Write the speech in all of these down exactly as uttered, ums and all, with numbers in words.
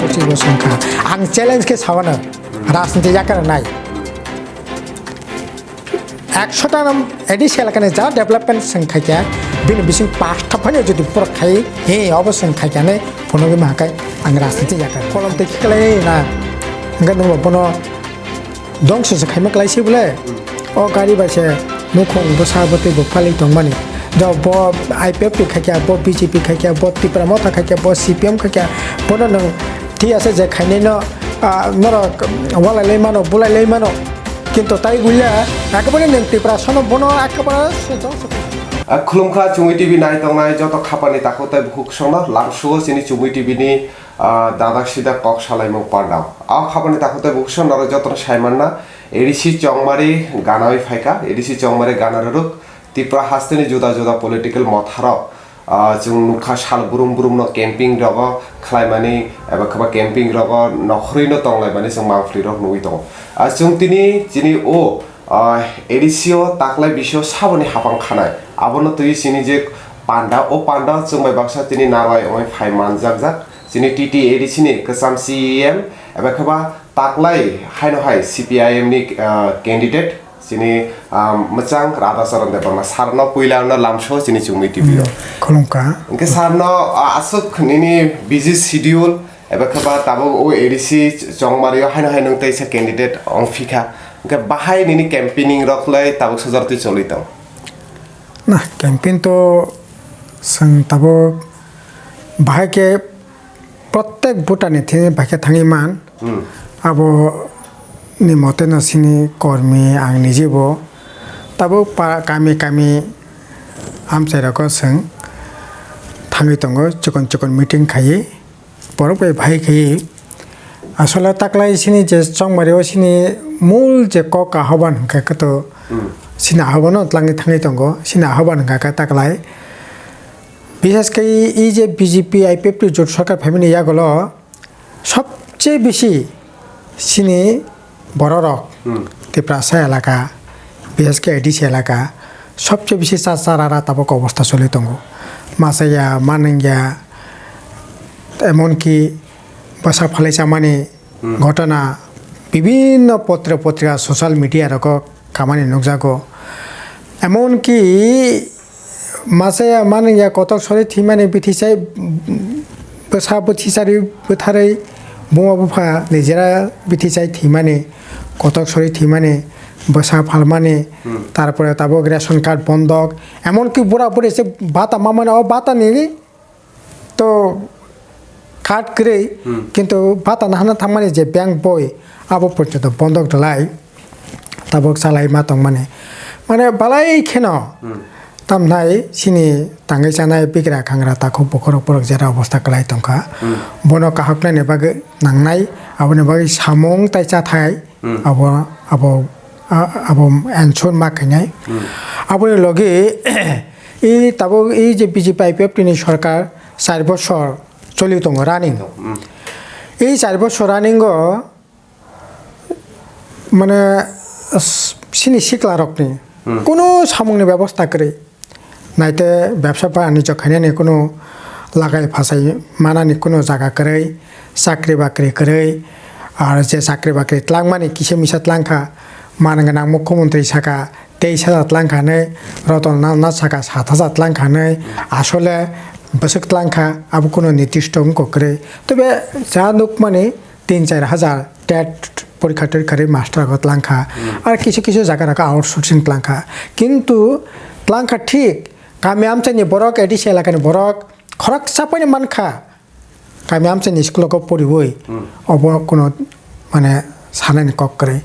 Chibo songkha. Ang challenge khe sawana rajniti yakarnai. Ekshota nam A D C elakani ja development song khaikya, bini bising pasta phani jodi pura khai, he obo song khaikya ne phunugwi mahakai ang rajniti yakar. Kolom tei khiklai na. Hingke nungbo bono dongso se khaima klai se bole. O gari bai se mukhung bwsa bwtwi bo phalwi tongmani. Jo bo I P F T khaikya, bo B J P khaikya, bo Tipra Motha khaikya, bo C P M khaikya, bono nwng thik ase je khainai no, ah, norok walai lai mano, bulai lai mano. Kintu tai gulia ekebare nwng Tipra sono bono ekebare se dongso. Ah, khulumkha Chumui T V nai tongnai joto khapani takhuk tei bukhuk songno lamsuo chini Chumui T V ni ah, dadak sidak kok salaimung pandao. A khabani takhuk tei bukhuk song norok jotono saimanna, A D C Chongmari ganawi phaikha, A D C Chongmari gana rwrwk Tripura hasteni juda juda political motharok, ah, chwng nukha sal brum brumno camping rogo khlaimani, eba kheba camping rogo nokhorwino tonglaimani chwng mangphlirok nugwi tongo. Ah, chwng tini chini o, ah, A D C o taklai bisio saboni hapang khanai, abono twi chini je panda, o panda chwng bai baksa tini narwai wngwi phai manjakjak. Chini T T A D C ni kwcham C E M, eba khe ba taklai haino hai C P I M ni, ah, candidate, chini, ah, mwchang Radhacharan Debbarma. Sir no puila no lamso chini Chumui T V o. Hmm, khulumkha. Hwnkhe sir no, ah, aswk nini busy schedule, eba khe ba tabuk o A D C Chongmari o haino hai nwng teisa candidate wng phikha. Hwnkhe bahai nini campaigning rok lai tabuk sojartwi choli tong? Na, campaign to chwng tabuk bahai khe Prottek voter ni thani bai khe thangwi man. Hmm. Abo ni mote no chini kormi ang nije bo tabuk pa-, kami kami amchai rogo chwng thangwi tongo, chikon chikon meeting khaiwi borok bai bahai khaiwi. Asole taklai chini je Chongmari o chini mul je kok ahoban hwnkhe khe to Hmm. chini ahoban no tlangwi thangwi tongo, chini ahoban hwnkha khe taklai. Bishesh khe e je B J P I P F T jot sorkar phaimani yagulo sobse bisi chini bororok Hmm. Tiprasa elaka, bishesh khe A D C elaka sobse bisi cha cha rara tabuk obostha choli tongo. Machaya, manwngya, emonki bwsa phalwi chamani Hmm. ghotona bibinno potre potrika social media rogo kamani nukjago. Emonki masa ya manwngya kotok sori thwimani bithisai bwsa bwthisari bwtharwi buma bupha nijera bithisai thwimani kotok sori thwimani bwsa phalmani Hmm. tarpore tabuk ration card bondok emonki bura buri se bata mamani o bata ni to card kwrwi, Hmm. kintu bata nahana thangmani je bank boi, abo porjonto bondok rwlai, tabuk chalai ma tongmani. Mane balai kheno, Hmm. tamnai chini tangwi chanai bigra khangra takhuk bokhorok borok jera obostha kwlai tongkha. Hmm. Bono kahoknaini bagwi nangnai, aboni bagwi samung tai chathai, Hmm. abo, abo, a-, abo ensure ma khainai. Hmm. Aboni logi, I tabuk i je B J P I P F T ni sorkar char bosor choli tongo running. Hmm. I char bosor running o mane s-, sini sikla rokni Hmm. kuno samung ni bebosta kwrwi. Naite bebsa ba ani jokhainani kuno lagai phasai manani kuno jaga kwrwi, chakri bakri kwrwi, ar je chakri bakri tlangmani kisa misa tlangkha, man gwnang mukhyamantri saka, teis hajar tlang kha hinwi, Roton Nana saka sat hajar tlang kha hinwi, asole bwswk tlang kha, abo kunu nirdisto wngkha kwrwi. Tobe ja nukmani tin char hajar tet porikha torikha rwi master rok tlang kha. Hmm. Ar kisu kisu jaga rok outsourcing tlang kha. Kintu tlang kha thik, kami amchaini borok, A D C elakani borok khoroksa poino man kha. Kami amchaini school o poriwi Hmm. obo kuno mane sanani kok kwrwi.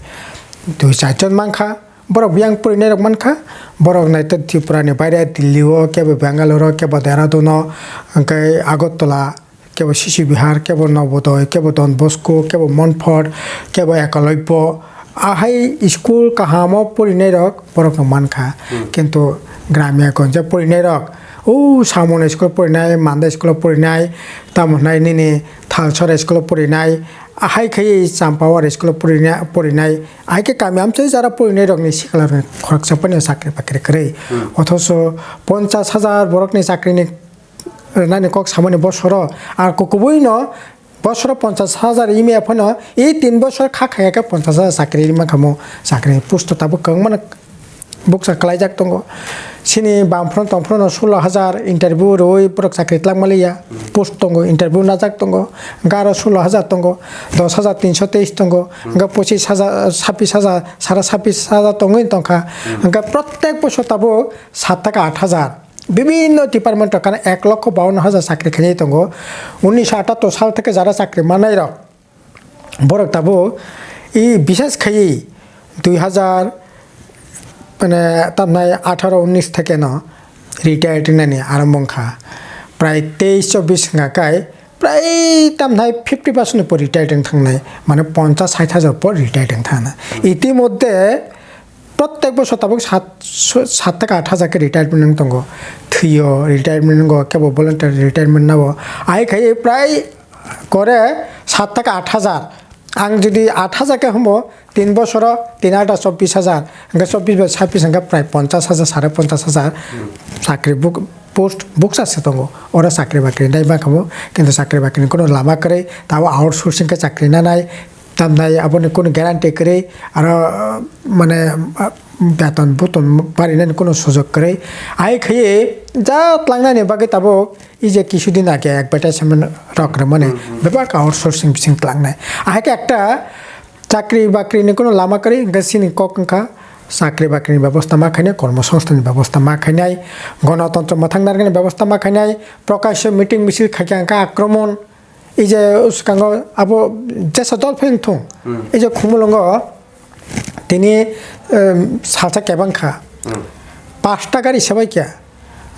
Dui char jon mankha, borok biyang porinai rok mankha, borok naitwi Tripura ni baire Delhi o, kebo Bangalore o, kebo Dehradun o, hwnkhe Agartala, kebo C C Vihar, kebo Navodaya, kebo Don Bosco, kebo Montfort, kebo Ekalobya, ahai school kaham o porinai rok borok no mankha. Hmm. Kintu gramya gonja porinai rok, o Samona school o porinai, Manda school o porinai, tamo hwnai nini Thalsora school o porinai, ahai khai Champawar school o porinai, porinai, ahai khe kami amchai jara porinai rok ni sikla rok khoroksa pono chakri bakri kwrwi. Hmm. Othocho ponchas hajar borok ni chakri ni rwnani kok samani bosoro, ar kubui no Bosoro ponchas hajar email phano, e tin bosor kha khaya khe ponchas hajar chakri rima khamu, chakri post tabuk kwbangma bukcha kwlaijak tongo. Chini bam phano tong phano sulo hajar interview rwi borok chakri tlak maliya, post tongo, interview najak tongo, garo sulo hajar tongo, dos hajar tinso teis tongo, hwnkhe pochis hajar, sabis hajar, sara sabis hajar tongwi tongkha. Hwnkhe protek bosor tabuk sat theke aat hajar. Bibinno department o kana ek lokho bawanno hajar chakri khainai tongo. Unnisho atattor sal theke jara chakri manai rok, borok tabuk i bishes khaiwi dui hajar, mane, tamnai atharo unnish theke no retired wngnani arombo wngkha. Prai teis chobbish wngkha kai, prai tamnai fifty percent ni po retired wng thangnai, mane, ponchas sait hajar po retired wng thangna. Itimodhe, Protek bosor tabuk sat, sat theke aat hajar khe retirement wng tongo. Thwiyo retirement wngo, kebo voluntary retirement nabo. Ahai khai prai kore sat theke aat hajar. Ang jodi aat hajar khe hwnbo, tin bosoro tin aata chobbish hajar, hwnkhe chobbish bai sabbish hwnkhe prai ponchas hajar, sare ponchas hajar chakri buk-, post bukcha se tongo. Oro chakri bakri nai mankha bo, kintu chakri bakri ni kono lama kwrwi, tabo outsourcing khe chakri nanai. Tamnai aboni kunu guarantee kwrwi, aro, mane, beton buton barinani kunu sujok kwrwi. Ai khaiwi ja tlangnani bagwi tabuk, i je kisu din age advertisement rok rwmani, bebak outsourcing bising tlangnai. Ahai khe ekta chakri bakri ni kunu lama kwrwi, hwnkhe chini kok wngkha chakri bakri ni bebosta ma khainai, kormo songsthan ni bebosta ma khainai, gonotontro mwthang narwknani bebosta ma khainai, prokasho meeting misil khaikha hwnkhe akromon, Ei je swkango abo jesa dol phai wngthung, ei je Khumulwngo tini, em, salsa kebang kha, pasta gari sebai kya,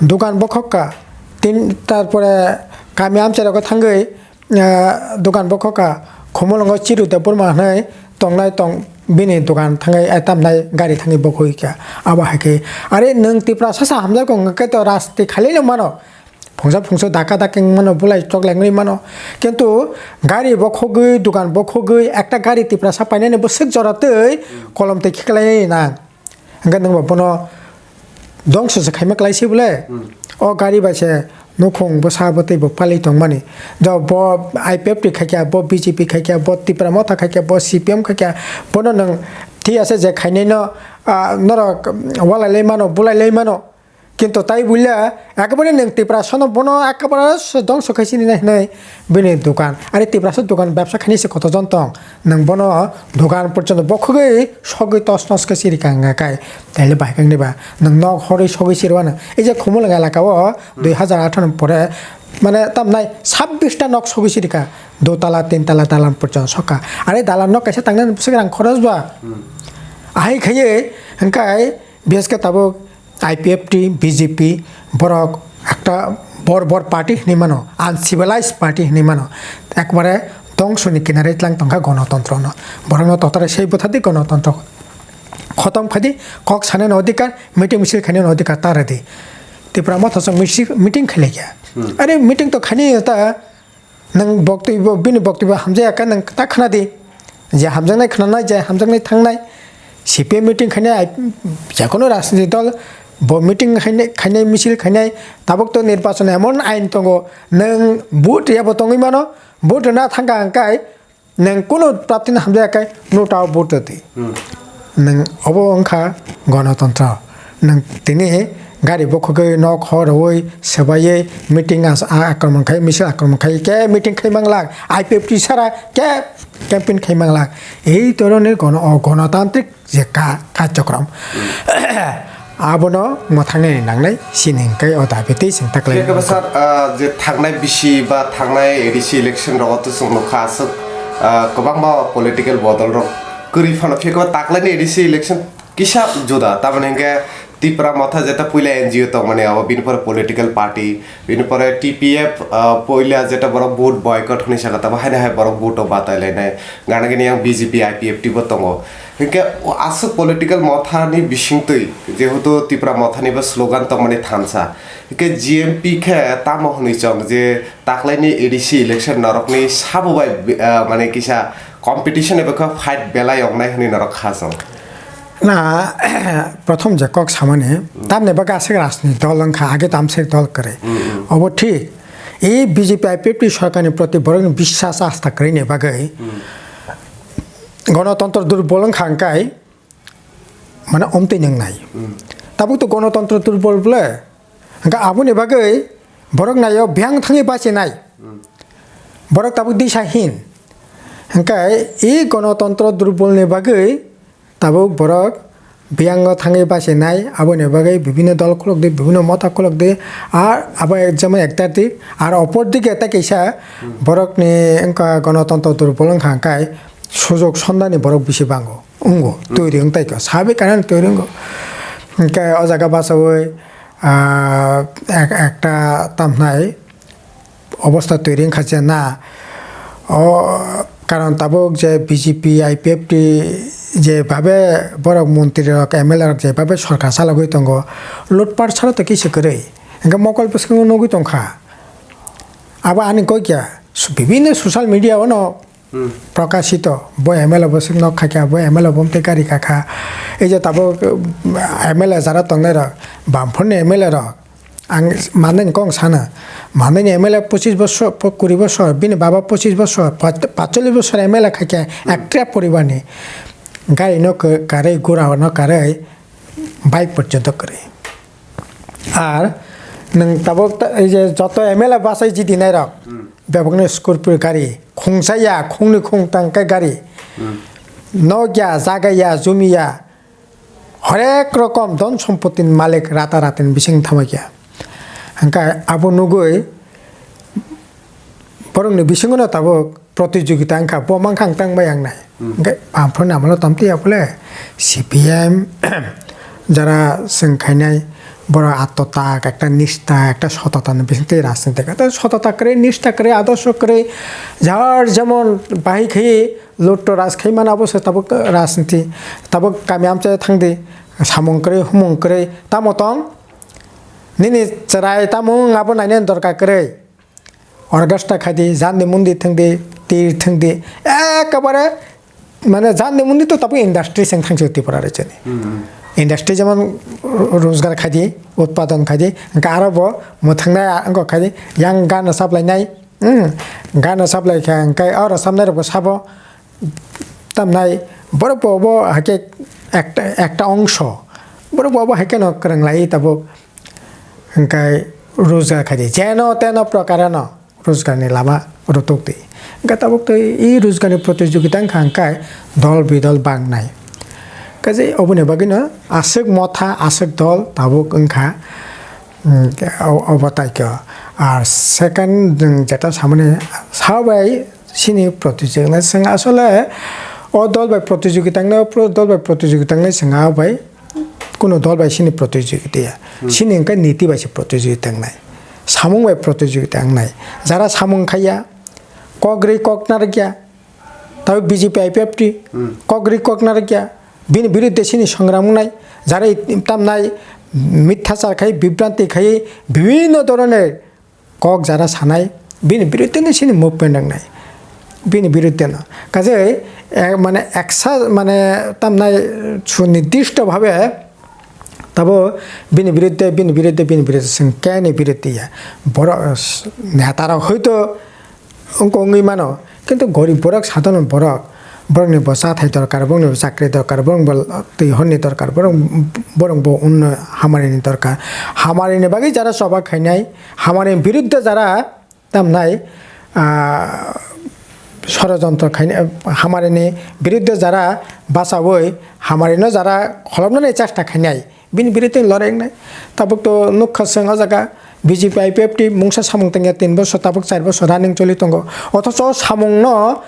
dukan bokhok ka, tin, tarpore kami amchai rogo thangwi, eh, dukan bokhok ka, Khumulwngo Chiru Debbarma hwnwi tongnai tong bini dukan thangwi, eh, tamnai gari thangwi bokhoi kya, abo hai khe, are nwng Tiprasa sa hamjak wng khe to rasti khali no mano. Phungsa phungsa daka daka wng mano, bulai chok lengwi mano. Kintu gari bo khogwi, dukan bo khogwi, ekta gari Tiprasa painani bo swk jora twi kolom twi khiklai nang. Hwnkhe nwng bo bono dongso se khaima kwlai se bole. O gari bai se nukhung bwsa bwtwi bo palwi tongmani. Jo bo I P F T khaikya, bo B J P khaikya, bo Tipra Motha khaikya, bo C P M khaikya, bono nwng thik ase je khainai no, ah, norok walai lai mano, bulai lai mano. Kintu tai buila, ekebare nwng Tiprasano bono ekebare se dongso khai sini nai hinwi bini dukan. Are Tiprasa dukan bebsa khainai se kotojon tong. Nwng bono dukan porjonto bokhogwi sogwi tos nos khe siri ka wngkha kai. Taile bahai khe wngniba nwng nok horwi sogwi siri wano. Ei je Khumulwng elaka o dui hajar atharo ni pore mane tamnai sabbish ta nok sogwi siri ka. Dutala, tintala dalan porjonto sokha. Are dalan nok kaisa tangnani bwswk rang khorosba. Ahai khaiwi hwnkhe B S K tabuk I P F T, B J P, borok ekta bor bor party hinwi mano, uncivilized party hinwi mano, ekbare dongsoni kinare tlang tongkha gonotontro no. Borokno totore sei bwthadi gonotontro khotom khadi, kok sanani odhikar, meeting misil khainani odhikar ta rwdi. Tipra Motha chwng misil, meeting khailaikha. Are meeting to khainai ta, Nwng boktwi bo, bini boktwi bo hamjaya khe nwng ta khna di. Je hamjaknai khnanai, je hamjaknai thangnai. C P M meeting khainai, ai, jekono rajniti dol bo meeting khainai, khainai, misil khainai, tabuk to nirbachon emon ain tongo, nwng vote riyabo tongwi mano, vote rwna thangkha hwnkhe, Nwng kunu praptino hamjaya khe nota o vote rwdi. Nwng obo wngkha gonotontro. Nwng tini gari bokhogwi nok hor rwui swbaiwi meeting as-, a-, akromon khai, misil akromon khai khe meeting khai manglak, I P F T sara khe campaign khai manglak. Ei dhoroner gono-, o gonotantrik je ka-, karjokrom. Abono mwthangnani nangnai, sini hwnkhe o dabi tei chwng taklai. Phiya khe ba sir, ah, je thangnai bisi ba thangnai A D C election rogo to chwng nukha aswk, ah, kwbangma political bodol rok kwrwi phano, phiya khe ba taklaini A D C election kisa juda, tamoni hwnkhe Tipra Motha jeta puila N G O tongmani abo, bini pore political party, Bini pore T P F, ah, poila jeta borok vote boycott hwnwi sakha, tamo haino hai borok vote o batai lainai. Gana gini yang B J P, I P F T bo tongo. Hinkhe o aswk political mothani bisingtwi, jehetu Tipra mothani bo slogan tongmani thansa. Hinkhe G M P khe tamo hwnwi chong je taklaini A D C election norokni sabo bai, ah, mane kisa competition eba khe fight belai wngnai hwnwi norok kha chong. Na, prothom je kok samani, tamni bagwi aswk rajni dol wngkha, age tamswk dol kwrwi. Obo thik. e B J P I P F T sorkarni proti borokni biswas asta kwrwini bagwi gonotontro durbol wngkha hwnkhe mane omtwi nwngnai. Tabuk to gonotontro durbol bwle. Hwnkhe aboni bagwi borok naio biyang thangwi bachinai. Borok tabuk disahin. Hwnkhe e gonotontro durbolni bagwi tabuk borok biyango thangwi bachinai, aboni bagwi bibhinno dol khulokdi, bibhinno motha khulokdi, ar abo ek-, jemon ekdagi, ar opor dike tei kaisa borokni wngkha gonotontro durbol wngkha hwnkhe sujok sondani borok bisi bango. Wngo, twi ri wng tai kha, sabi kanan twi ri wngo. Hwnkhe o jaga bachaui, ah, ek-, ekta tamhnai obostha twi ri wngkha je na. O karon tabuk je B J P, I P F T je babe borok montri rok, M L A rok je babe sorkar chalogwi tongo, lutpar salo to kisa kwrwi. Hwnkhe mokol bwskango nugwi tongkha. Abo ani koi kya, su-, bibhinno social media ono, Hmm. Prakashito, bo M L A bo swk nok kha kya, bo M L A bo tei gari kha kha. Ei je tabuk, uh, M L A jara tongnai rok, bamphor ni M L A rok, ang manai ni kok sana, manai ni M L A pochis bosor, po-, kuri bosor, bini baba pochis bosor, pat-, patchollis bosor M L A kha kya, Hmm. Ekta poribar ni gari no kwrwi, gura no kwrwi, bike porjonto kwrwi. Ar nwng tabuk ta-, ei je joto M L A bachai jidinai rok, Hmm. bebakno Scorpio gari, khungsa ya, khungni khungtang khe gari, Hmm. nok ya, jaga ya, jumi ya, horek rokom dhon sompotini malik rata ratini bising thamai kya. Hwnkhe abo nugui borokni bisingo no tabuk protijogita wngkha, bo mankha ang tang bai ang nai. Hmm. Hwnkhe aphuru namalo tamtwi ya bole C P M jara chwng khainai borok attotak, ekta nista, ekta sotota ni bisingtwi rajniti kha. Tei sotota kwrwi, nista kwrwi, adorsho kwrwi, jar jemon bahai khai lutto raj khai mano abo se tabuk rajniti. Tabuk kami amchai thangdi samung kwrwi, humung kwrwi, tamo tong nini chwrai tamo wng abo nainani dorkar kwrwi. Orchestra khaidi, jandi mundi thwngdi, tir thwngdi, ekebare, mane, jandi mundi to tabuk industry seng thangsi Tripura rajyoni. Hmm, hmm. Industry jemon ro-, rojgar khaidi, utpadon khaidi, hwnkhe aro bo mwthangna wngkha khaidi, yang gana saplainai, hmm, gana saplai kha, hwnkhe aro samnai rokbo sabo, tamnai, borok bo obo haikhe ekta, ekta ongso, borok bo obo haikheno kwrwng lai tabuk. Hwnkhe rojgar khaidi, jeno teno prokareno rojgarni lama rwtwk di. Hwnkhe tabuk twi e rojgarni protijogita wngkha hwnkhe dol bidol bangnai. Kaje oboni bagwino aswk motha, aswk dol tabuk wngkha, hmm, o-, obo taikhe. Ar second, nwng jeta samani sabai sini protijogita wngna chwng asole o dol bai protijogita wngna, pro-, dol bai protijogita wngna chwng a bai kunu dol bai sini protijogita ya. Hmm. Sini hwnkhe niti bai se protijogita wngnai. Samung bai protijogita wngnai. Jara samung khaiya, kok rwi kok narwkya, tei B J P I P F T, Hmm. kok rwi kok narwkya, bini biruddhe sini songram wngnai. Jara i-, tamnai, mitthachar khai, bibranti khai, bibhinno doroner kok jara sanai, bini biruddhe no sini movement wngnai, bini biruddhe no. Kaje, eh, mane eksa, mane tamnai sunirdisto bhabe tabo bini biruddhe, bini biruddhe, bini biruddhe, chwng keni biruddhe ya. Borok, eh, neta rok hoito wngkha wngwi mano, kintu gorib borok, sadharon borok, borokni bo chathai dorkar, borokni bo chakri dorkar, borokni bo twi horni dorkar, borok, borok bo unno hamari ni dorkar. Hamari ni bagwi jara choba khainai, hamari ni biruddhe jara tamnai, ah, sorojontro khainai, hamari ni biruddhe jara bachaui hamari no jara kholopnani chesta khainai, bini biruddhe lorai wngnai. Tabuk to nukha chwng o jaga B J P I P F T mungsa samung tangya tin bosor, tabuk char bosor running choli tongo. Othocho o samung no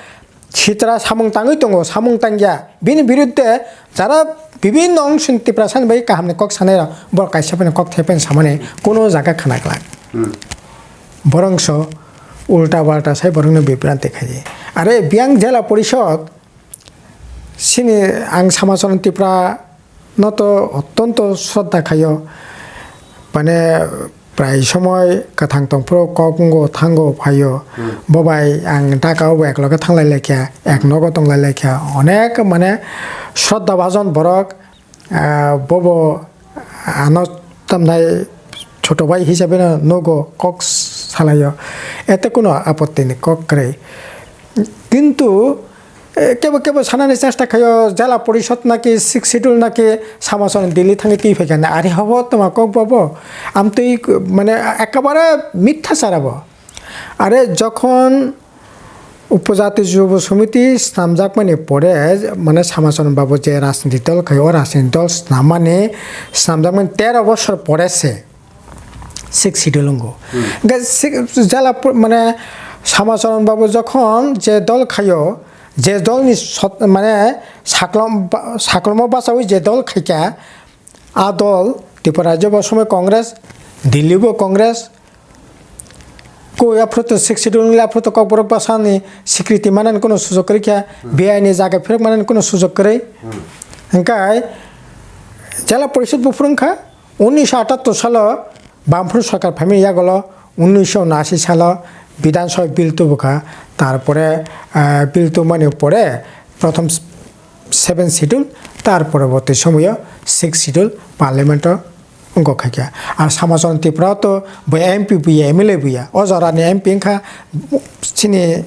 sitra samung tangwi tongo, samung tangya. Bini biruddhe jara bibhinno ongshon Tiprasani bai kahamni kok sanai rok, borok kaisa phano kok thaiphano samani kuno jaga khna glak. Hmm. Borok so ulta palta sai borokno bibranti khaidi. Are biyang jela porishod sini ang Samacharan Tripura no to ottonto shraddha khaio. Mane prai somoi kwthang tongphuru kok wngo thango phaio. Hmm. Bo bai ang Dhaka o bo ekloge thanglai laikha, ek nogo tonglai laikha. Onek mane shraddha bhajon borok, ah, bobo ano tamnai choto bhai hisabe no nogo kok salaio. Ete kuno apottini kok kwrwi. Kintu, eh, kebo kebo sanani chesta khaio, jela porishod naki sixth schedule naki samason Delhi thangwi twi phaikha na, ari hobo tongma kok bobo. Amtwi, mane, ekabare mitha sara bo. Are jokhon Upojati Jubo Samiti snamjakmani pore, mane, Samacharan Babu je rajniti dol khai, o rajniti dol snammani, snamjakmani tero bosor pore se sixth schedule wngo. Hwnkhe si-, jala pu-, mane, Samacharan Babu jokhon je dol khaio, je dolni sot-, mane, saklom ba-, saklomo bachaui je dol khaikha, a dol Tripura rajyo bo somoi Congress, Delhi bo Congress, Koi aphuru to sixth schedule wngla aphuru to Kokborok bwsani sikriti manani kuno sujok kwrwi kha, B I ni jaga phirok manani kuno sujok kwrwi. Hwnkhe jela porishod buphuru wngkha, unnisho atattor salo Bamfront sarkar phaimani yagulo unnisho unasi salo Bidhan Sabha bill tubukha, tarpore, ah, bill tubumani pore prothom seventh schedule, tar poroborti somoyo sixth schedule parliament o wngkha khaikha. Ar Samacharan Tripura o to bo M P buya, M L A buya. O jorani M P wngkha chini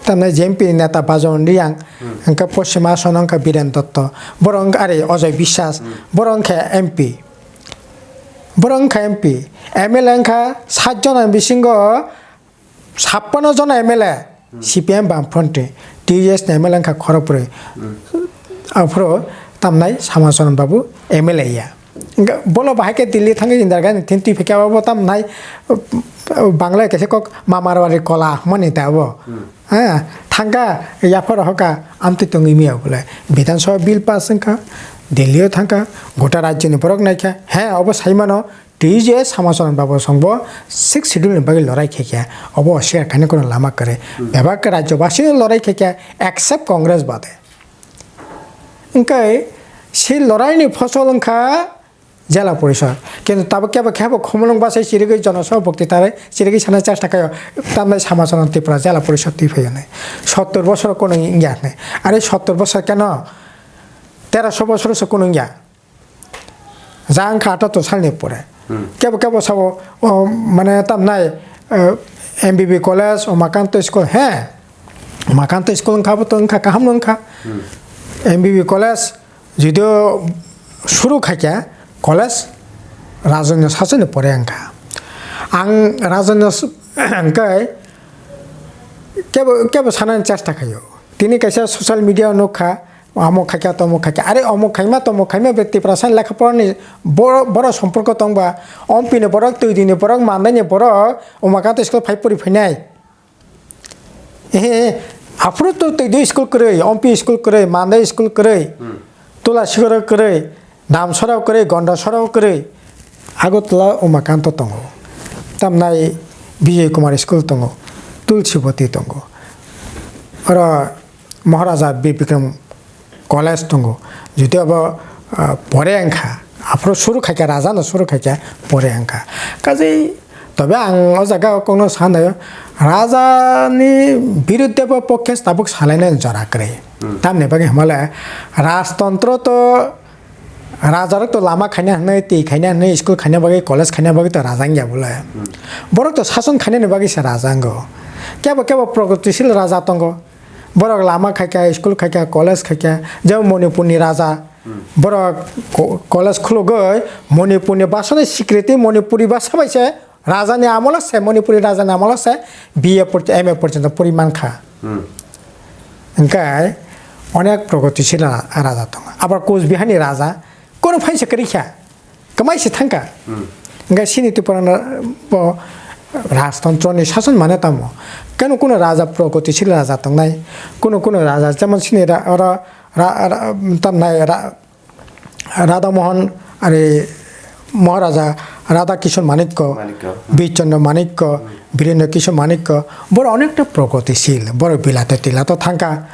tamni je M P neta Bajon Reang, wngkha Poschim Ason wngkha Biren Dotto, borok wngkha, are Ajoy Biswas, borok wngkha M P. Borok wngkha M P. M L A wngkha sat jona bisingo Sappanno jona M L A, C P M Bamfront, T U S ni M L A wngkha khorokbrwi. Aphuru tamnai Samacharan Babu M L A ya. Hwnkhe bolo bahai khe Delhi thangwi Indira Gandhi thini twi phaikha, abo tamnai Bangla kaisa kok Mamarwari kola hwnmani ta abo. Ha, thangkha yaphar hoka amtwi tongwi miya bole. Bidhan Sabha bill pass wngkha, Delhi o thangkha, gota rajyoni borok naikha. He, obo saimano, Twi je Samacharan Babu songbo sixth schedule ni bagwi lorai khaikha, obo share khaina kuno lama kwrwi. Bebak rajyobasi lorai khaikha, except Congress bade. Hwnkhe si loraini phosol wngkha jela porishod. Kintu tabuk kebo kebo khumulwng bachai chirigwi jonosabha bokti tarwi chirigwi sana chesta khaio, tamnai Samacharan Tripura jela porishod twi phaiya hinwi. Sottor bosoro kuno wngya hinwi. Are sottor bosor keno? Teroso bosoro se kuno wngya. Jang kha atattor salni pore. Kebo kebo sabo, o, mane tamnai, eh, M B B college, Umakanto school, he. Umakanto school wngkha bo to wngkha, kaham no wngkha. M B B college, judio suru khaikha, college, rajonyo sasoni pore wngkha. Ang rajonyo s-, hwnkhe kebo, kebo sanani chesta khaio. Tini kaisa social media o nukha, Omo khaikha, tomo khaikha. Are omo khaima, tomo khaima, be Tiprasa ni lekha porani boro, boro somporko tongba. Ompi ni borok, Twidwi ni borok, Mandai ni borok, Umakanto school phai pori phainai. Ehe, aphuru to Twidwi school kwrwi, Ompi school kwrwi, Mandai school kwrwi, Tulasikoro kwrwi, Damsora kwrwi, Gondasora kwrwi. Agartala Umakanto tongo. Tamnai Bijoy Kumar school tongo, Tulsiboti tongo. Oro Maharaja Bir Bikram College tongo. Jodi abo, ah, pore wngkha, aphuru suru khaikha, raja no suru khaikha, pore wngkha. Kaje tobe ang o jaga o kokno sanayo, raja ni birudde bo pokhe tabuk salaina jora kwrwi. Tamni bagwi hwnmale rajtontro to raja rok to lama khaina hwnwi, twi khaina hwnwi, school khaina bagwi, college khaina bagwi to raja wngya bole. Borok to sason khainani bagwi se raja wngo. Kebo kebo progotishil raja tongo. Borok lama khaikha, school khaikha, college khaikha, jemon Manipurni raja. Borok ko-, college khulugwi Manipurni bhasano sikritwi Manipuri bhasa bai se rajani amolo se, Manipuri rajani amolo se B A por-, M A porjonto pori mankha. Hwnkhe onek progotishil ra-, raja tongo. Abar Coach Biharni raja kono phaisa kwrwi kha. Kwmai se thangkha. Hwnkhe sini Tripura no bo rajtontro ni sason mane tamo. Keno kuno raja progotishil raja tongnai. Kuno kuno raja jemon sini ra-, oro ra-, ra-, tamnai ra-, Radha Mohan, are Maharaja Radha Kishore Manikko, Manikko. Bir Chandra Manikko, Birendra Kishore Manikko, borok onekta progotishil, borok bilato tilato thangkha.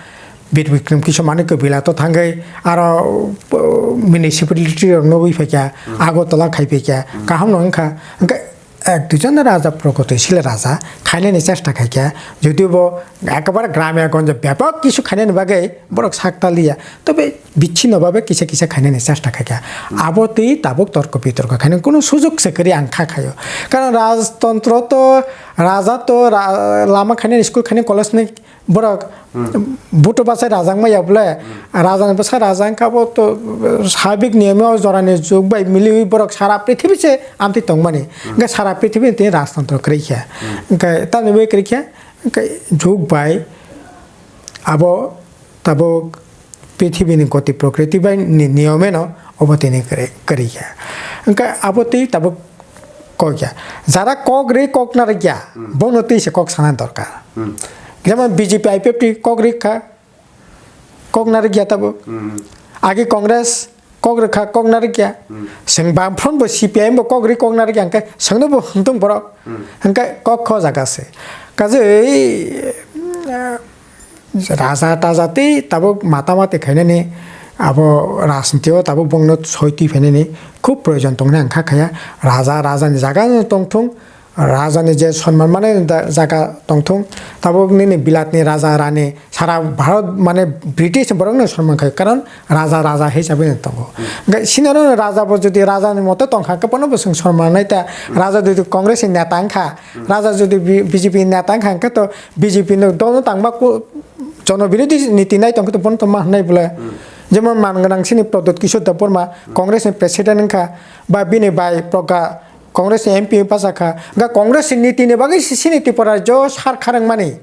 Bir Bikram Kishore Manikko bilato thangwi aro, uh, municipality rok nugwi phaikha, Agartala khai phaikha, kaham no wngkha. Hwnkhe ek duijon raja Pragotishil raja khainani chesta khaikha, jodibo ekebare gramya gonjo bebak kisu khainani bagwi borok sak taliya, tobe bichino babe kisa kisa khainani chesta khaikha. Abo twi tabuk torko bitorko khainani kunu sujok se kwrwi ang kha khaio. Karon rajtontro to, raja to ra-, lama khainani, school khainani, college ni borok buto bwsai rajak maya bole, rajani bwsai rajak kha bo to sabik niyome o jorani jug bai miliwi borok sara prithibi se amtwi tongmani. Hwnkhe sara prithibi ni tini rajtontro kwrwi kha. Hwnkhe tamni bagwi kwrwi kha, hwnkhe jug bai abo tabuk prithibini goti prokriti bai ni niyomeno obo tini kwrwi, kwrwi kha. Hwnkhe abo twi tabuk kok ya. Jara kok rwi kok narwk ya, bono twi se kok sana dorkar. Jemon B J P I P F T kok rwi kha, kok narwk ya tabuk. Agi Congress kok rwkha, kok narwk ya. Chwng Bamfront bo C P I M bo kok rwi kok narwk ya, hwnkhe chwngno bo hwntong borok. Hwnkhe kok kho jaga se. Kajei, eh, raja taja tei tabuk mata mati khainani abo rajniti o tabuk bongno soi twi phainani khub proyojon tongnai ang kha khaya. Raja rajani jaga no tongthung, rajani je sonman mane da-, jaga tongthung, tabuk nini bilatni raja rani sara Bharat mane British borokno sonman khai, karon raja raja hisabe no tongo. Hwnkhe sinoro raja bo jodi rajani moto tongkha, khe bono bo chwng sonman nai ta, raja jodi Congress ni neta wngkha, raja jodi B-, B J P ni neta wngkha, hwnkhe to B J P no dol no tangma ku-, jono birodhi niti nai tongkhe to bono to ma hwnai bole. Jemon man gwnang sini Pradyot Kishore Debbarma, Congress ni president wngkha, ba bini bai Pragya Congress ni M P bachakha, hwnkhe Congress ni niti ni bagwi si-, sini Tripura jo sar kharang mani.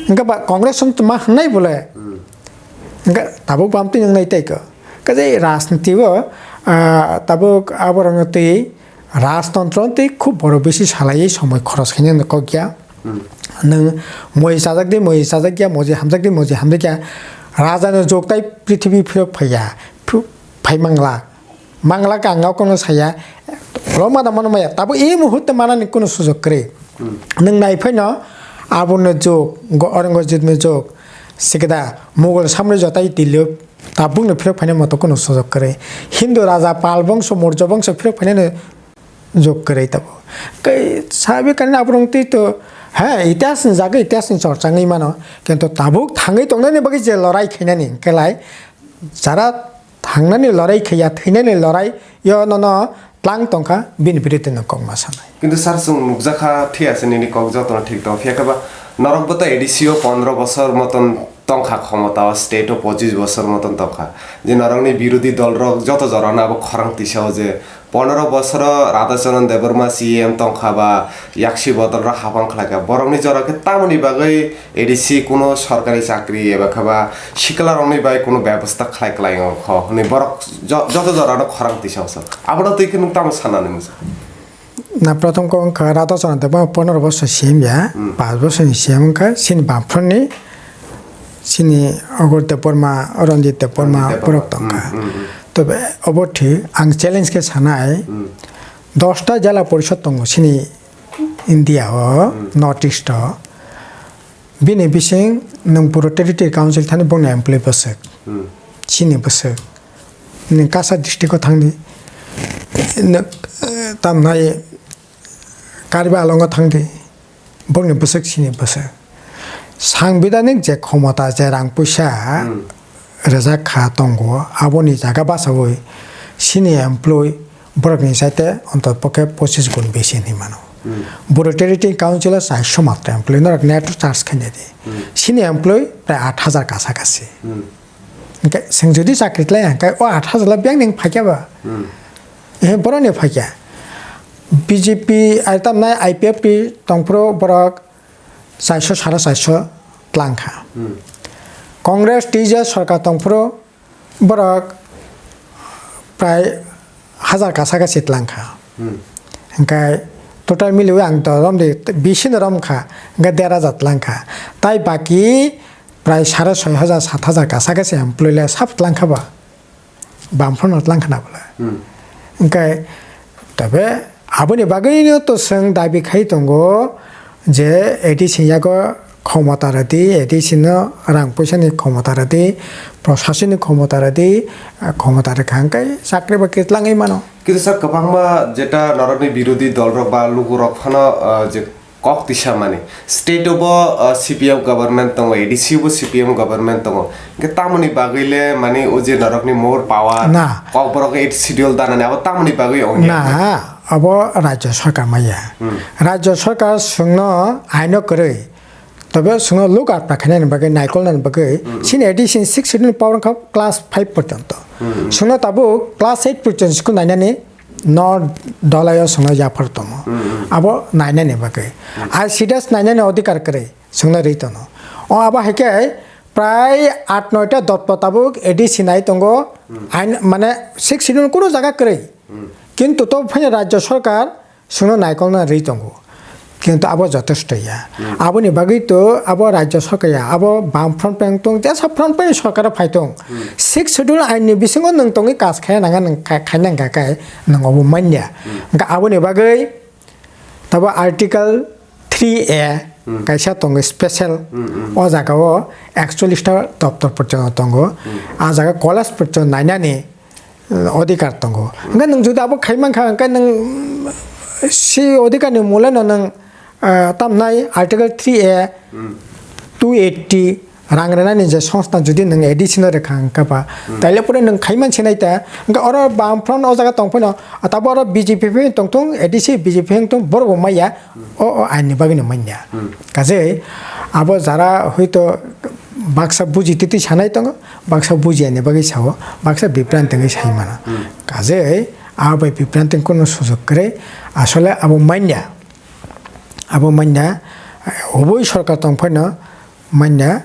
Hwnkhe ba Congress wng tongma hwnai bole. Hwnkhe tabuk bam twi wngnai tei kho. Kaje rajniti o, ah, tabuk aborok twi rajtontro twi khub boro bisi salaiwi somoi khoros khainani kok ya. Nwng moi chajak di moi chajak ya, moji hamjak di moji hamjak ya. Raja no jok tai prithibi phirok phaiya, phu-, phai mangla. Mangla kang o kono saya, lo mada mano maya, tabo e muhurte manani kono sujok kwrwi. Nwng nai phaino abono jok, go-, Aurangzeb no jok, sikida Mughal samrajyo tai Delhi o tabukno phirok phaina moto kono sujok kwrwi. Hindu raja Pal bongso, Mourya bongso phirok phainani jok kwrwi tabo. Kai sabi kani aborok twi to, ha, itihas ni jaga itihas ni chorcha wngwi mano, kintu tabuk thangwi tongnani bagwi je lorai khainani, kelai jara thangnani lorai khaiya, thwinani lorai yo nono tlang tongkha, bini biruddhe no kokma sanai. Kintu sir, chwng nukjakha, thik ase, nini kok jotono thik tongo, phiya khe ba norok bo to A D C o pondro bosor moton tongkha, khomota o state o pochis bosor moton tongkha, je norokni birodhi dol rok joto jorano abo khorang tisa o je pondro bosoro Radhacharan Debbarma C E M tongkha ba yaksi bodol rok hapang khlaikha, borokni jora khe tamoni bagwi A D C kuno sorkari chakri eba khe ba sikla rokni bai kuno bebosta khlai klai wngkho hwnwi borok jo-, joto jorano khorang tisa o. Abono twi khe nwng tamo sanani muchung? Na, prothom kok wngkha Radhacharan Debbarma pondro bosor C M ya, Hmm. Panch bosor ni C M wngkha, chini Bamfront ni, chini Agor Debbarma, Ranjit Debbarma Ranjit Debbarma. Borok tongkha. Hmm, hmm, hmm. Tobe obo thik, ang challenge khe sanai, Hmm. dosta jela porishod tongo chini India o, Hmm. North East o. Bini bising nwng puro Territory Council thani bongni employee bwswk, Hmm. chini bwswk, nwng Kachar district o thangdi, nwng, eh, tamnai Karbi Anglong o thangdi, bongni bwswk chini bwswk. Sangbidanik je khomota je rang puisa Hmm. rwjak kha tongo, aboni jaga bachaui chini employee borokni chaite ontotpokhe pochis gun besi hinwi mano. Hmm. Boro Territory Council o chairso matra employee norok net charge khainai di. Hmm. Chini employee prai aat hajar kasa kasi. Hmm. Hwnkhe chwng jodi chakri khlai hwnkhe o aat hajar la biyang ning phaikya ba? Hmm. Eh, boroni phaikya. B J P, ai tamnai I P F T tongphuru borok chairso, sare chairso tlang kha. Hmm. Congress T J S sorkar tongphuru borok prai hajar kasa khe se tlang kha. Hmm. Hwnkhe total miliwi ang to romdi, bisi no rom kha, hwnkhe der hajar tlang kha. Tai baki prai sare soi hajar, sat hajar kasa khe se employee le sab tlang kha ba. Bamfront no tlang khna bwle. Hmm. Hwnkhe tobe aboni bagwino to chwng dabi khai tongo je A D C yago khomota rwdi, A D C no rang puisa ni khomota rwdi, proshason ni khomota rwdi, ah, khomota rwkha hwnkhe chakri bakri tlangwi mano. Kintu sir, kwbangma jeta norokni birodhi dolrok ba lukurok phano, ah, je kok tisa mani, state o bo, ah, C P M government tongo, A D C o bo C P M government tongo, hwnkhe tamoni bagwi le mani o je norokni more power, Na. Kokborok eighth schedule danani abo tamoni bagwi ongya? Na, abo Rajya Sarkar maya. Hmm. Rajya Sarkar chwngno aino kwrwi. Tobe chwngno look after khainani bagwi, naikolnani bagwi, Hmm. chini A D C ni six schedule ni power wngkha class five porjonto. Hmm. Chwngno tabuk class eight porjonto school nainani no dolaio chwngno yaphar tongo. Hmm. Abo nainani bagwi. Hmm. Ai C D S nainani odhikar kwrwi chwngno rwi tono. O abo hai khe prai aat noita dotpo tabuk A D C nai tongo. Hmm. Ain mane six schedule kuno jaga kwrwi. Hmm. Kintu to phai Rajya Sarkar chwngno naikolna rwi tongo. Kintu abo jotesto ya. Hmm. Aboni bagwi to abo Rajya Sarkar ya, abo bam front peng tong, jesa front peng sarkar phai tong. Hmm. Six schedule ain ni bisingo nwng tongwi kas khai nanga nwng khai, khai nang kha kai nwng obo manya. Hmm. Hwnkhe aboni bagwi tabo Article three A Hmm. kaisa tongo special. Hmm, hmm. O jaga o ekchollish ta doptor porjonto tongo. Hmm. A jaga college porjonto nainani, eh, odhikar tongo. Hmm. Hwnkhe nwng jodi abo khai mankha, hwnkhe nwng, mm, si odhikar ni mole no nwng, ah, tamnai Article three A, Hmm. two eighty rang rwnani je songstha jodi nwng A D C no rwkha hwnkhe ba, Hmm. taile pore nwng khai man sinai ta. Hwnkhe oro bam front o jaga tong phano, tabo oro B J P phai tong thung, A D C B J P phai tong, borok bo maya. O, o aini bagwi no manya. Hmm. Kajei abo jara hoito baksa buji twi twi sanai tongo, baksa buji ani bagwi sao, baksa bibranti wngwi sai mano. Hmm. Kajei abo bai bibranti kono sujok kwrwi, asole abo manya. Abo manya, oboi sorkar tong phano manya,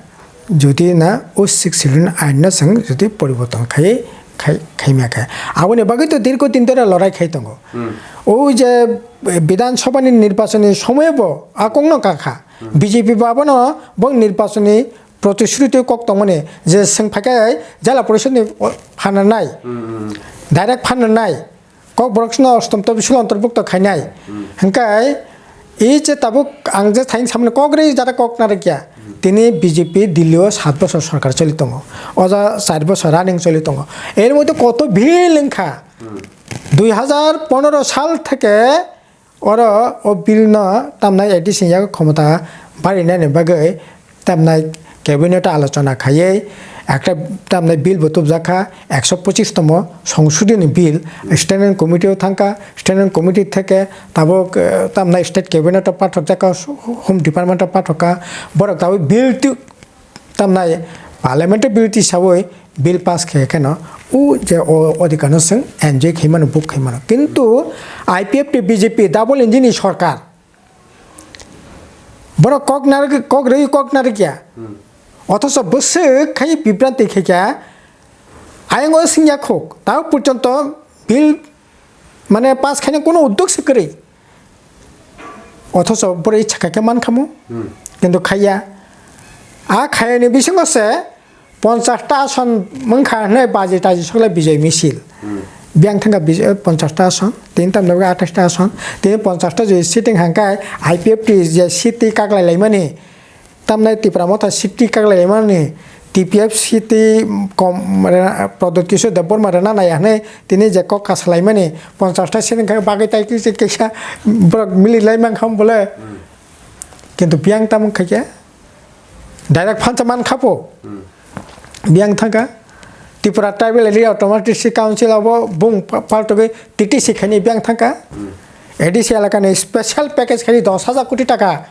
jodi na o six schedule ain no chwng jodi poriborton khai, khai, khaimya khe. Aboni bagwi to dirgho din dhore lorai khai tongo. Hmm. O je Bidhan Sabha ni nirbachon ni somoy bo a kok no kakha. Hmm. B J P bo abono bo nirbachon ni protishruti kok tongmani je chwng phaikhe Jila Porishad ni phananai. Hmm, hmm. Direct phananai. Kokborok no ostom tobi sulo ontorbukto khainai. Hmm. Hwnkhe, i je tabuk ang je thain samani kok rwi jara kok narwkya. Hmm. Tini B J P Delhi o sat bochor sorkar choli tongo. O ja char bochor running choli tongo. Er moddhe koto bill wngkha. Hmm. Dui hajar pondro sal theke oro o bill no tamnai A D C ni yago khomota barinani bagwi tamnai cabinet o alochona khaiwi ekta tamnai bill bo tubjakha, ekso pochis tomo songsodi ni bill standing committee o thangkha, standing committee theke tabuk, eh, tamnai state cabinet o pathokjakha, home department o pathokha, borok tabuk bill tu-, tamnai parliament o bill tisawi bill pass khe kheno o je o odhikar no chwng enjoy khaimano, buk khaimano. Kintu I P F T B J P double engine ni sorkar. Borok kok narwk, kok rwi kok narwkya. Hmm. Othocho bwswk khai bibranti khaikha, ayang o swngya khuk, ta porjonto bill mane pass khaina kuno uddog se kwrwi. Othocho borok ichha khaikhe mankhamu, Hmm. kintu khaiya. A khaiyani bisingo se ponchash ta ason wngkha hwnwi baji taji sokle Bijoy misil. Hmm. Biyang thangkha Bijoy, ponchash ta ason, tini tamni bagwi athais ta ason, tini ponchash ta jodi sitting hangkhe I P F T je sitting kaklai laimani, tamni Tipra Motha sitting kaklai laimani, T P F sitting kom, Pradot Kishore Debbarma rwna naiya hwnwi tini je kok kasa laimani, ponchash ta sitting khe bagwi tai kisa borok mili lai mankha bole. Hmm. Kintu biyang tamo khaikhe direct phansa man khapo. Hmm. Biyang thangkha. Tripura Tribal Area Autonomous District Council abo bung pa-, paltogwi T T C khaini biyang thangkha. Hmm. A D C elakani special package khaini dos hajar koti taka.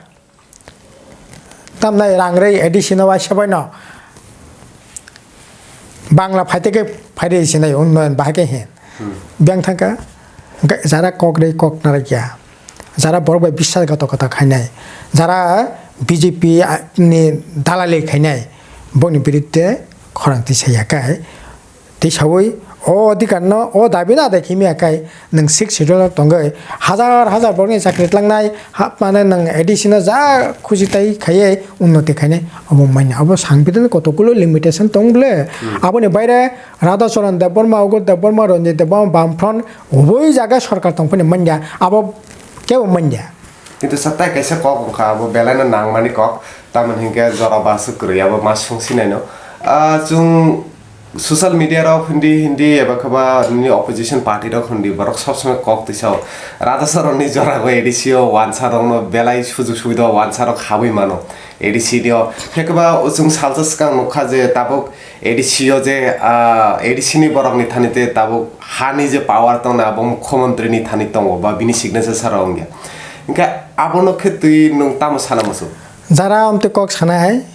Tamnai rang rwi A D C no waisa baino. Bangla phaiteke phairi sinai unnoyon bahai khe hin. Hmm. Biyang thangkha, hwnkhe jara kok rwi kok narwkya, jara borok bai biswasghatokota khainai, jara B J P ni dalali khainai, boni biruddhe khorang tisaya khe, tisawi o odhikar no, o dabi no adai khaimaya khe, nwng six schedule o tongwi hajar hajar borokni chakri tlangnai, ha, mane nwng A D C no ja khusi tai khaiwi unnoti khainai, obo manya, obo sangbidan kotokulo limitation tong bole. Hmm. Aboni baire Radha Charan Debbarma, Ugur Debbarma, Ranjit Debbarma, Bamfront, oboi jaga sorkar tongphani manya, abo kebo manya. Kintu sa tai kaisa kok wngkha, abo belaino nangmani kok, tamoni hinkhe jora basu kwrwi abo ma sung sinaino. Ah, chwng social media rok hindi hindi eba khaba nini opposition party rok hindi borok sob somoi kok twisao. Raja Saronni jora bo A D C o wansa rokno belai sujuk subida wansa rok habwi mano A D C ni o. Hinkhe ba chwng salsa swkang nukha je tabuk A D C o je, ah, A D C ni borok ni thani te tabuk hani je power tong na abo mukhyamantri ni thani tongo ba bini signature sara wngya. Hinkhe abono khe twi nwng tamo sana muchung? Jara amtwi kok sanai hai,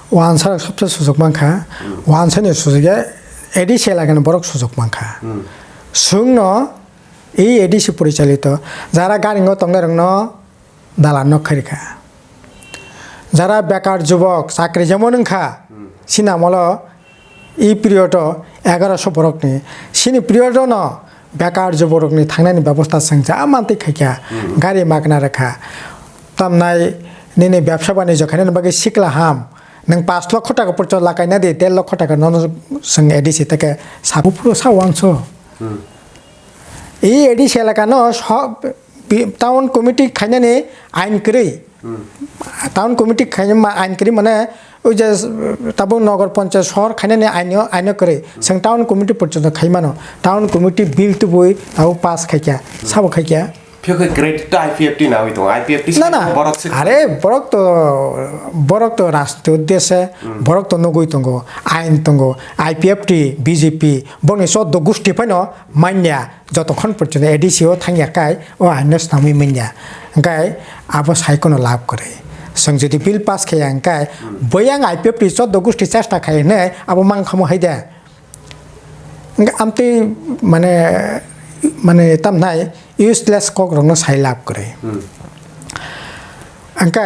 wansa rok sobse sujuk mankha, wansa ni sujuk ya A D C elaka ni borok sujuk mankha. Chwng no ei A D C porichalito jara garingo tongnai rok no dalan no khairikha. Jara bekar jubok chakri jemon wngkha, chini amolo e period o egaroso borok ni, chini period o no bekar jubok rok ni thangnani bebosta chwng ja mantwi khaikha, gari magna rwkha, tamnai nini bebsa banijyo khainani bagwi sikla ham, nwng pash lokho taka porjonto lakaina di, der lokho taka nono chwng A D C teke sabu phuru sa wanso. E A D C elaka no so-, pi-, town committee khainani ain kwrwi. Town committee khainani ma-, ain kwrwi mane oi je, tabuk nogor ponchayat sohor khainani aino, aino kwrwi. Chwng town committee porjonto khaimano. Town committee bill tubui tabuk pass khaikha. Sabo khaikha. Phiya khe credit to I P F T nawi tongo. I P F T Na, na. Borok se Are, borok to, borok to rajniti uddeshe, borok to nugui tongo, ain tongo, I P F T, B J P, boni choddo gusti phano manya, jotokhon porjonto A D C o thangya kai, o aino snamwi manya. Hwnkhe abo sai kono lab kwrwi. Chwng jodi bill pass khaiya hwnkhe, bwyang I P F T choddo gusti chesta khai hwnwi abo mang khamo hai de. Hwnkhe amtwi mane, mane tamnai useless kok rokno sai lab kwrwi. Hwnkhe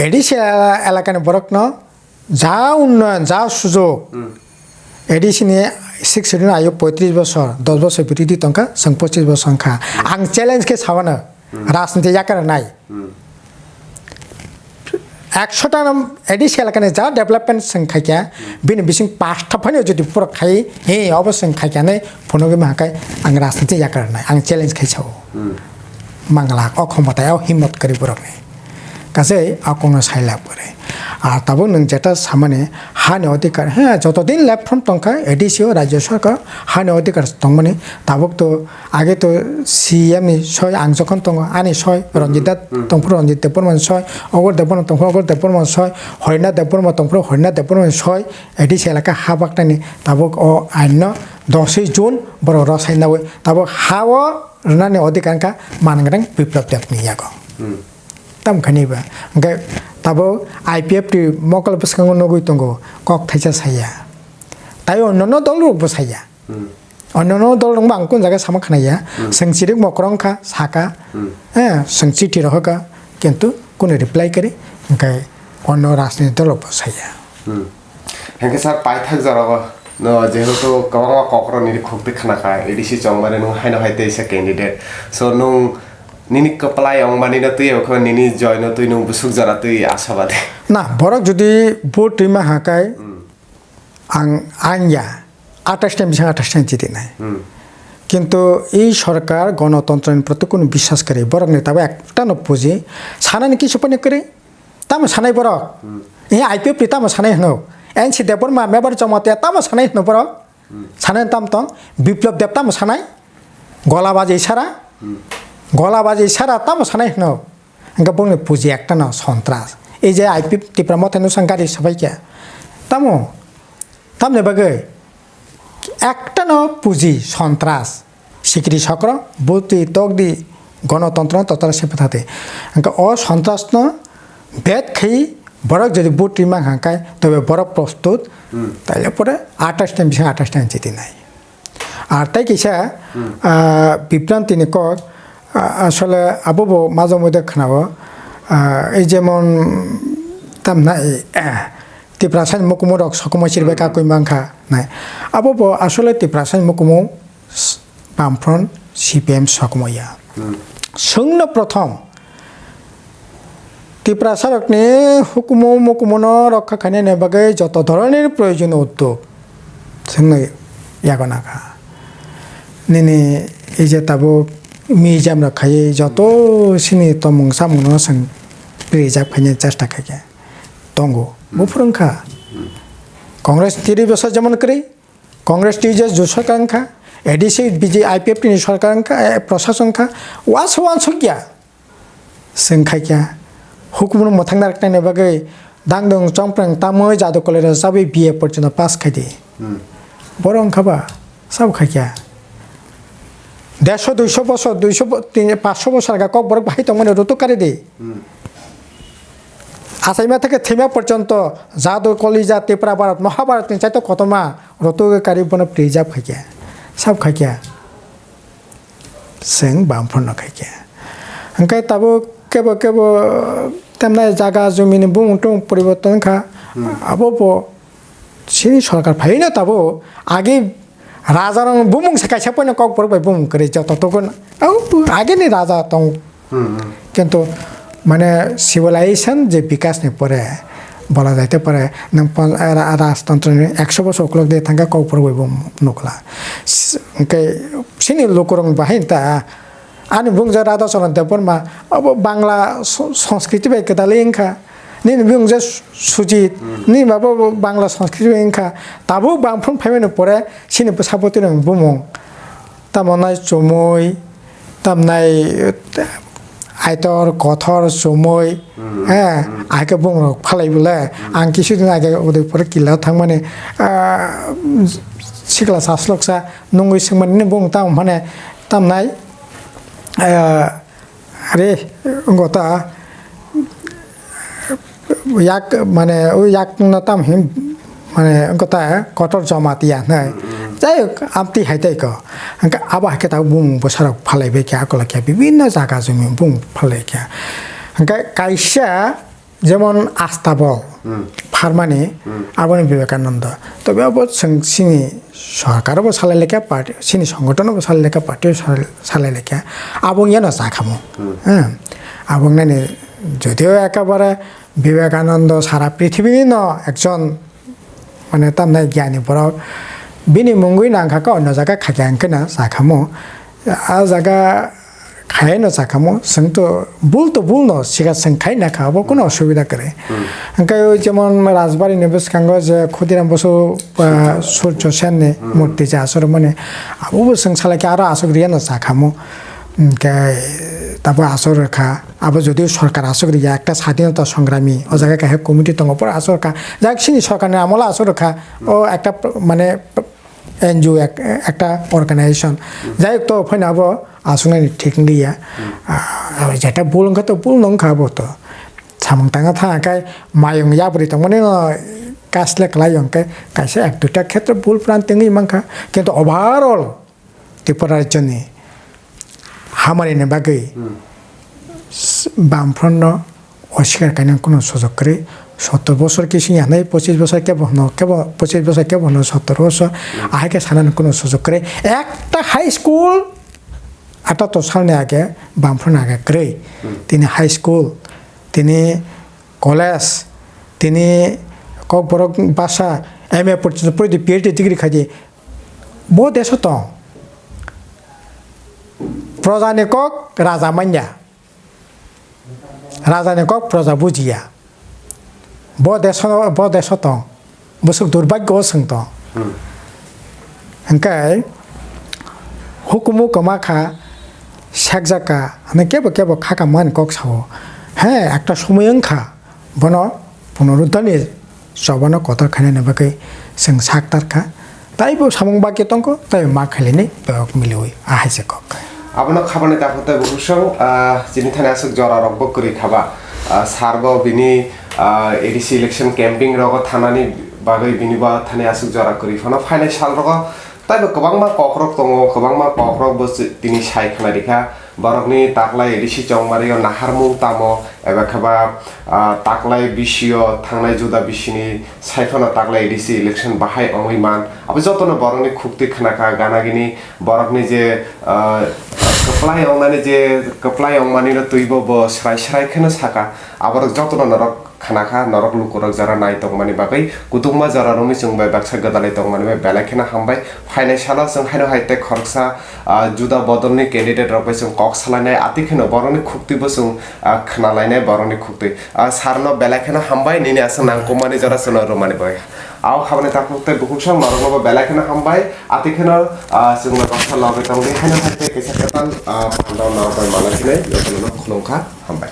A D C elakani borokno ja unnoyon, ja sujok, A D C ni six schedule ayo poitris bosor, dos bosor birodhi tongkha, chwng pochis bosor wngkha. Ang challenge khe sawano, rajniti yakarnai. Ekshota no A D C elakani ja development chwng khaikha, bini bising pasta phano jodi borok khai, he, obo chwng khaikha hinwi phunugwi mankha, ang rajniti yakarnai, ang challenge khai sao. Mangla, o khomotayao himmat kwrwi borokni. Kasai a kokno sailab kwrwi. A tabuk nwng jeta samani hani odhikar, he, joto din left front tongkha, A D C o, Rajya Sarkar, hani odhikar tongmani, tabuk to, age to C M ni soi ang jokhon tongo, ani soi, Ranjit Da tongphuru Ranjit Debbarma ni soi, Ogor Debbarma tongphuru Ogor Debbarma ni soi, Horinath Debbarma tongphuru Horinath Debbarma ni soi, A D C elaka ha baktani tabuk o ain no doswi June borok rw sai nawi, tabuk ha o rwnani odhikar wngkha Mangrang Biplab Deb ni yago. Tamo khaini ba. Hwnkhe tabuk I P F T mokol bwskango nugwi tongo, kok thaisa saya. Tai onnono dol rok bo saya. Onnono dol rok bo ang kun jaga sama khnaya. Chwng chirik mokrong kha, saka. Eh, chwng chithi rohorkha, kintu kunu reply kwrwi. Hwnkhe onno rajniti dol rok bo saya. Hwnkhe sir, paithak jorao no jehetu kwbangma kokrok nini khuk twi khna kha, A D C chongmani nwng haino hai teisa candidate. So nwng nini kwplai wngmani no twi wngkha, nini joy no twi nwng bwswk jora twi ashabadi. Na, borok jodi vote twi ma ha kai, ang, ang ya, athais ni bising athais ni jiti nai. Kintu ei sorkar gonotontro ni proti kunu biswas kwrwi, borok ni tabuk ekta no puji, sanani kisu phano kwrwi. Tamo sanai borok? He I P F T tamo sanai hwno? N C Debbarma, Mebar Jamatia tamo sanai hwno borok? Sanai tam tong? Biplab Deb tamo sanai? Gola baji sara? Gola baji sara tamo sanai hwno? Hwnkhe bongni puji ekta no sontras. Ei je I P F Tipra Motha ni bwsang gari sabai khe. Tamo? Tamni bagwi? Ekta no puji sontras. Sikri sokro, buti tokdi, gonotontro totara sepethati. Hwnkhe o sontrasno bet khai borok jodi buti mang hangkai, tobe borok prostut, taile pore athais ni bising athais ni jiti nai. Ar tai kisa, ah, bibranti ni kok, ah, asole abo bo majo moide khnao, ah, ei jemon tamna, eh, Tiprasa ni mukumu rok sokomoi sirbai kakui mankha nai. Abo bo asole Tiprasa ni mukumu s-, Bamfront C P M sokomoi ya. Chwngno prothom Tiprasa rokni hukumu mukumuno rokha khainani bagwi joto dhoronir proyojon uddog chwngno yago nakha. Nini ei je tabuk museum rok khaiwi joto sini tongmung samung no chwng preserve khaina chesta khaikha tongo. Buphuru wngkha Congress tiri bosor jemon kwrwi, Congress twi je ju sorkar wngkha, A D C, B J P, I P F T ni sorkar wngkha, eh, prosason wngkha, uansuk uansuk ya. Chwng khaikha, hukumu mwthangna rwknaini bagwi dangdwng chongprang tamwi jadu college o chabwi B A porjonto pass khaidi. Hmm. Borok wngkha ba, sabo khaikha. Dersho duisho bosor, duisho bo-, tin-, pansho bosor aga kokborok bahai tongmani rutuk karidi. Hmm. Achaima theke thwima porjonto jadu kolija Tipra Bharat, Mahabharat ni chaito kotorma rutuk kari bono preserve khaikha. Sabo khaikha. Chwng bamphano khaikha. Hwnkhe tabuk kebo kebo tamnai jaga jumini bumung tumung poriborton wngkha. Hmm. Abo bo chini sorkar phaino tabuk agi rajarok bumung se kaisa poino kokborok bai bumung kwrwi joto tokon. Au agini raja tong. Hmm, hmm. Kintu mane civilization je bikas ni pore bola jaite pore nwng pon-, ra-, rajtantro ni ekso bosor ukulok de thangkha kokborok bai bo nukla. S-, hwnkhe chini lukurok bahai ta ani bumung je Radha Charan Debbarma abo Bangla so-, Sanskriti bai kwdalwi wngkha. Nini bumung je Su-, Sujit, hmm, nini babo bo Bangla Sanskriti bai wngkha. Tabuk bamphano phaimani pore chini bwsa bwtwi rok bumung. Tamo nai chumui, tamnai, eh, aitor, kothor, chumui, hmm, eh, hmm, ake bumung rok phalai bole. Hmm. Ang kisu din age Udaipur kila thangmani, ah, sikla saslok sa nungui singmani bumung tam mane tamnai, eh, Are, wngkha ta, yak, mane, o yak no tam him, mane, wngkha ta, kotor Jamatia hinwi. Mm, mm. Jai hok, amtwi hai tei ko. Hwnkhe abo hai khe tabuk bumung bwsarok phalai bai khe, akolokya bibinno jaga jumi bumung phalai khe. Hwnkhe kaisa, Jemon Astabol, hmm, pharmani, hmm, aboni Vivekananda. Tobe abo chwng chini sorkar bo salai lekha, party, chini songoton bo salai lekha, party o sal-, salai lekha. Abo wngya no cha khamu. Hmm. Hmm. Abo wngnani jodio ekabare Vivekananda sara prithibini no ekjon mane tamnai gyani borok bini mungwi nangkha khe onno jaga khaikha hwnkhe no cha khamu. A jaga Khaino cha khamu, chwng to bul to bul no siga chwng khai na kha, abo kuno osubida kwrwi. Hmm. Hwnkhe o jemon Rajbari ni bwskango je Khudiram Bosu, ah, Surjo Sen ni, hmm, murti je aswk rwmani, abo bo chwng salai khe aro aswk rwya no cha khamu. Hwnkhe tabo aswk rwkha, abo jodi sorkar aswk rwya, ekta sadinota songrami, o jaga kaisa committee tongo, pura aswk rwkha. Jak sini sorkar ni amolo aswk rwkha, o ekta pr-, mane, N G O ek-, ekta organization. Jai hok to phaina abo aswknani thik wngya. Ah, jeta bul wngkha to bul no wngkha abo to. Samung tangna thang khe mayung yapri tongmani no kasle kwlai wngkhe kaisa ek duita khetre bul pran tengwi mankha. Kintu overall Tripura rajyoni hamari ni bagwi, hmm, s-, Bamfront no osikar kainani kuno sujok kwrwi. Sottor bosor kisi ya nai, pochis bosor kebo hwno, kebo pochis bosor kebo hwno sottor bosor, hmm, ahai khe sanani kuno sujok kwrwi. Ekta high school atatto salni age Bamfront age kwrwi. Hmm. Tini high school, tini college, tini Kokborok basa M A porjonto pori di P H D degree khai di. Bo deso tong. Proja ni kok raja manya. Raja ni kok proja bujiya. Bo deso, bo deso tong. Bwswk durbagyo o chwng tong. Hmm. Hwnkhe hukumu kwma kha, sekjak kha, hwnwi kebo kebo kha kha mani kok sao. He, ekta somoi wng kha. Bono punoruddharni chobano kotor khainani bagwi chwng sak tar kha. Taibo samung bagwi tongkho, taibo ma khailini payok miliwi a hai se kok. Abono khabani dakho taibo husong, ah, chini thani aswk jora rokbo kwrwi khaba. Ah, sir bo bini, ah, A D C election camping rogo thanani bagwi bini bo thani aswk jora kwrwi phano phainai sal rogo taibo kwbangma kokrok tongo, kwbangma kokrok bo tini sai khna rikha. Borokni taklai A D C chongmario naharmung tamo, eba khe ba, ah, taklai bisio thangnai juda bisini sai phano taklai A D C election bahai wngwi man. Abo jotono borokni khukti khna kha, gana gini borokni je, ah, kwplai wngnani je kwplai wngmanino twibo bo srai srai kheno saka. Aborok jotono norok khnakha norok lukurok jora nai tongmani bagwi, kutungma jora romwi chwng bai baksa gwdalwi tongmani bai belai kheno hambai. Phainai salo chwng haino hai tei khoroksa, ah, juda bodolni candidate rok bai chwng kok salainai, atwi kheno borokni khuktwi bo chwng, ah, khnalainai borokni khuktwi. Ah, sir no belai kheno hambai nini aswk nangkukmani jora chwngno rwmani bagwi. Ao khabani takhuk tei bukhuk song norokno bo belai kheno hambai, atwi kheno, ah, chwngno baksa logwi tongdi haino hai tei kaisa kwtal, ah, panda norok bai malai sinai jotono khulumkha, hambai.